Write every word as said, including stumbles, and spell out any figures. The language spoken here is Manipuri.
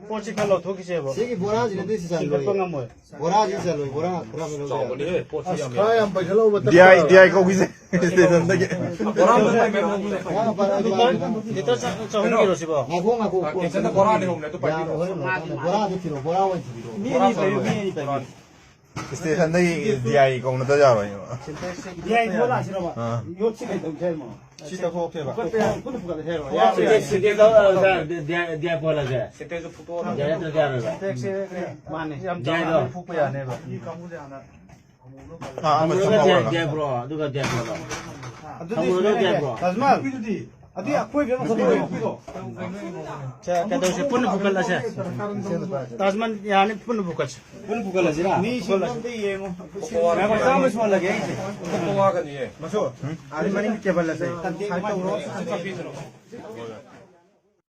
ꯄꯣꯠꯁꯤ ꯈꯔ ꯂꯧꯊꯣꯛꯈꯤꯁꯦꯕ꯫ ꯁꯤꯒꯤ ꯕꯣꯔꯥꯁꯤꯅꯗꯤ ꯁꯤ ꯆꯟꯂꯣꯏ꯫ ꯆꯤꯡꯈꯠꯄ ꯉꯝꯃꯣꯏ꯫ ꯕꯣꯔꯥꯁꯤ ꯆꯟꯂꯣꯏ, ꯕꯣꯔꯥ ꯈꯔ ꯂꯧꯕ ꯌꯥꯅꯤ꯫ ꯈꯔ ꯌꯥꯝ ꯄꯩꯁꯜꯂꯛꯎꯕ꯫ D I D I ꯀꯧꯈꯤꯁꯦ ꯁ꯭ꯇꯦꯁꯟꯗꯒꯤ꯫ ꯕꯣꯔꯥ ꯑꯃ ꯂꯩꯔꯝꯃꯦ꯫ ꯕꯣꯔꯥ ꯕꯣꯔꯥ ꯕꯣꯔꯥ ꯂꯤꯇꯔ ꯆ- ꯆꯍꯨꯝꯒꯤꯔꯣ ꯁꯤꯕꯣ? ꯉꯥꯏꯈꯣ ꯉꯥꯏꯈꯣ꯫ ꯀꯤꯆꯟꯗ ꯕꯣꯔꯥ ꯑꯅꯤ ꯑꯍꯨꯝꯅꯦ ꯑꯗꯨ ꯄꯥꯏꯕꯤꯔꯣ꯫ ꯌꯥꯔꯦ, ꯍꯣꯔꯦꯟ ꯂꯧꯔꯀꯥꯟꯗ꯫ ꯕꯣꯔꯥꯗꯨ ꯊꯤꯔꯣ, ꯕꯣꯔꯥ ꯑꯣꯏꯅ ꯊꯤꯕꯤꯔꯣ꯫ ꯃꯤ ꯑꯅꯤ ꯄꯥꯏꯕꯤꯌꯨ, ꯃꯤ ꯑꯅꯤ ꯄꯥꯏꯕꯤꯌꯨ꯫ ꯁ꯭ꯇꯦꯁꯟꯗꯒꯤ ꯗꯤ ꯑꯥꯏ ꯀꯧꯅꯗ ꯌꯥꯔꯣꯏ꯫ D I ꯊꯣꯛꯂꯛꯑꯁꯤꯔꯕ? ꯑꯥ꯫ ꯌꯣꯠꯁꯤ ꯀꯩꯗꯧꯁꯦ ꯍꯥꯏꯅꯣ? ꯁꯤ ꯇꯧꯊꯣꯛꯀꯦꯕ꯫ ꯄꯨꯟꯅ ꯄꯨꯈꯠꯂꯁꯦ ꯍꯥꯏꯔꯣ? ꯌꯥꯔꯣꯏ꯫ ꯁꯤꯗꯤ ꯁꯤꯗꯤ ꯂꯧ ꯗꯤ ꯑꯥꯏ ꯄꯨꯍꯜꯂꯁꯦ꯫ ꯗꯤ ꯑꯥꯏ ꯅꯠꯇ꯭ꯔꯗꯤ ꯌꯥꯔꯣꯏꯕ꯫ ꯃꯥꯅꯦ꯫ ꯌꯥꯝ ꯗꯤ ꯑꯥꯏꯗꯣ꯫ ꯑꯥ, ꯑꯃ ꯑꯗꯨꯒ ꯊꯝꯃꯣ꯫ ꯗꯤ ꯑꯥꯏ ꯗꯤ ꯑꯥꯏ ꯄꯨꯔꯛꯑꯣ꯫ ꯑꯗꯨꯒ ꯗꯤ ꯑꯥꯏ ꯄꯨꯔꯛꯑꯣ꯫ ꯊꯝꯃꯨꯔꯒ ꯗꯤ ꯑꯥꯏ ꯄꯨꯔꯛꯑꯣ꯫ ꯇꯥꯖꯃꯍꯜ꯫ ꯑꯗꯨꯗꯤ ꯑꯀꯣꯏꯕ ꯑꯃ ꯈꯛꯇ ꯁꯦ, ꯀꯩꯗꯧꯁꯦ? ꯄꯨꯟꯅ ꯄꯨꯈꯠꯂꯁꯦ꯫ ꯇꯥꯖꯃꯍꯜ ꯌꯥꯅꯤ, ꯄꯨꯟꯅ ꯄꯨꯈꯠꯁꯦ꯫ ꯄꯨꯟꯅ ꯄꯨꯈꯠꯂꯁꯤꯔꯥ? ꯃꯤꯁꯤꯡꯗꯣ ꯑꯝꯇ ꯌꯦꯡꯉꯣ꯫ ꯉꯥꯏꯈꯣ, ꯆꯥꯝꯃ ꯁꯨꯍꯜꯂꯒꯦ ꯑꯩꯁꯦ꯫ ꯃꯁꯨ, ꯑꯗꯨ ꯃꯅꯤꯡ ꯇꯦꯕꯜ ꯑꯁꯦ ꯁꯥꯏꯠ ꯇꯧꯔꯣ꯫